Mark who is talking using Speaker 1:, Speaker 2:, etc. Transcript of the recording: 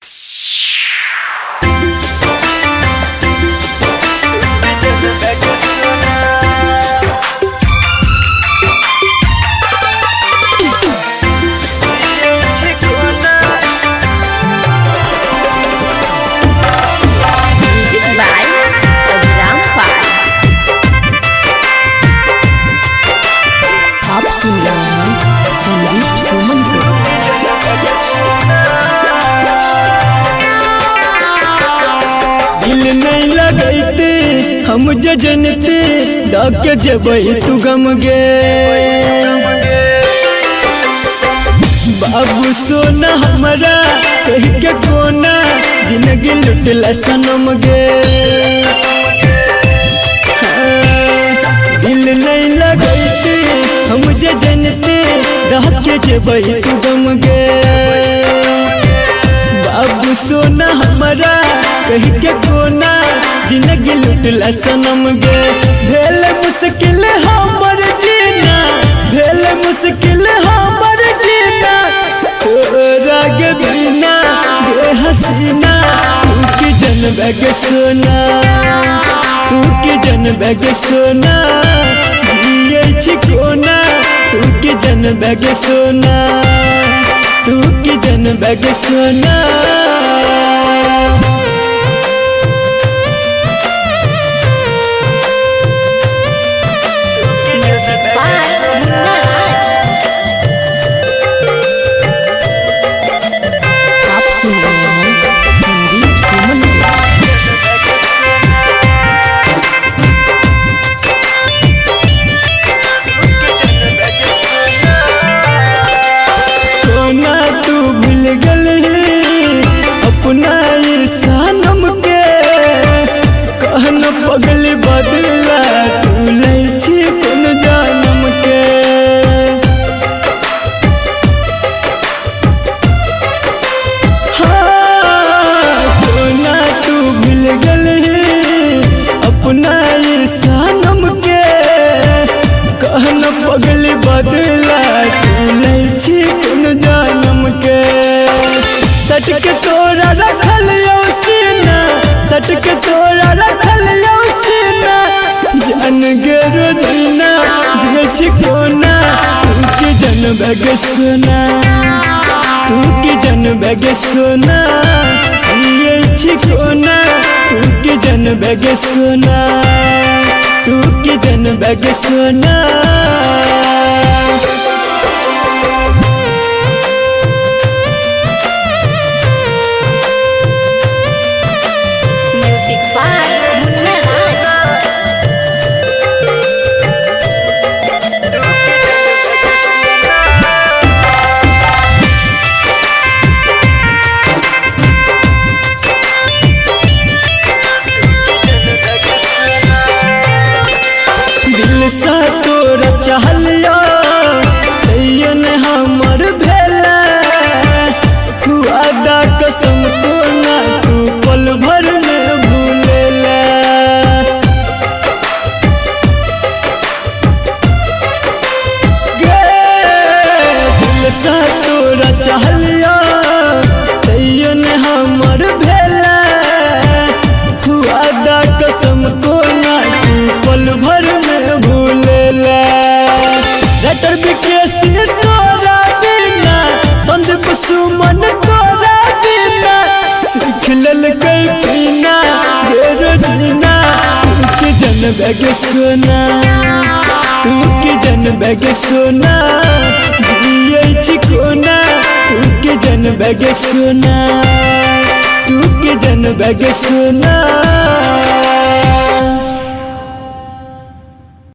Speaker 1: Music by Abhiram Pal.
Speaker 2: आप सुन रहे हैं संदीप सुमन को।
Speaker 3: दिल नहीं लगैते हम जजनते डाके जबै तू गम गे। बाबू सोना हमरा कह के कोना जिंदगी लुटला सनम गे। हाँ, दिल नहीं लगैते हम जजनते डाके जबै तू गम गे। बाबू सोना हमरा कह के कोना जिंदगी लुटला सनम गे। भेल मुश्किल हमर जीना, भेल मुश्किल हमर जीना, तोरा गे बिना गे हसीना। तू की जनबे गे सोना, तू की जनबे गे सोना, जियै छी कोना। तू की जनबे गे सोना, तू की जनबे गे सोना।
Speaker 1: Music by Munna Raj.
Speaker 2: आप सुन रहे हैं संदीप सुमन को।
Speaker 3: कोना तू भूल गलही अपना सनम के, कहन पगल बदला तू लै छी कोन जानम के। हाँ, कोना तू भूल गलही अपना सनम के, कहन पगल बदला तू लै छी कोन जानम के। सटक तोरा रखल यौ सीना, सटक तोरा रखल यौ सीना, जान गे रोजीना जे छी कोना। तू की जनबे गे सोना, तू की जनबे गे सोना, जियै छी कोना। तू की जनबे गे सोना, तू की जनबे गे सोना।
Speaker 1: Music by Munna Raj.
Speaker 3: दिल से तोरा चाहलिया तैयो ने हमर भेला, वादा कसम को ना तू पल भर में भूलेला। गे दिल से तोरा चाहलिया तैयो ने हमर भेला, वादा कसम को ना तू पल भर में भूलेला। रटर विकेश तोरा बिना, संदीप सुमन तोरा बिना, सीख लेलकै पीना गे रोजीना। तू की जनबे गे सोना, तू की जनबे गे सोना, जियै छी कोना। तू की जनबे गे सोना, तू की जनबे गे सोना।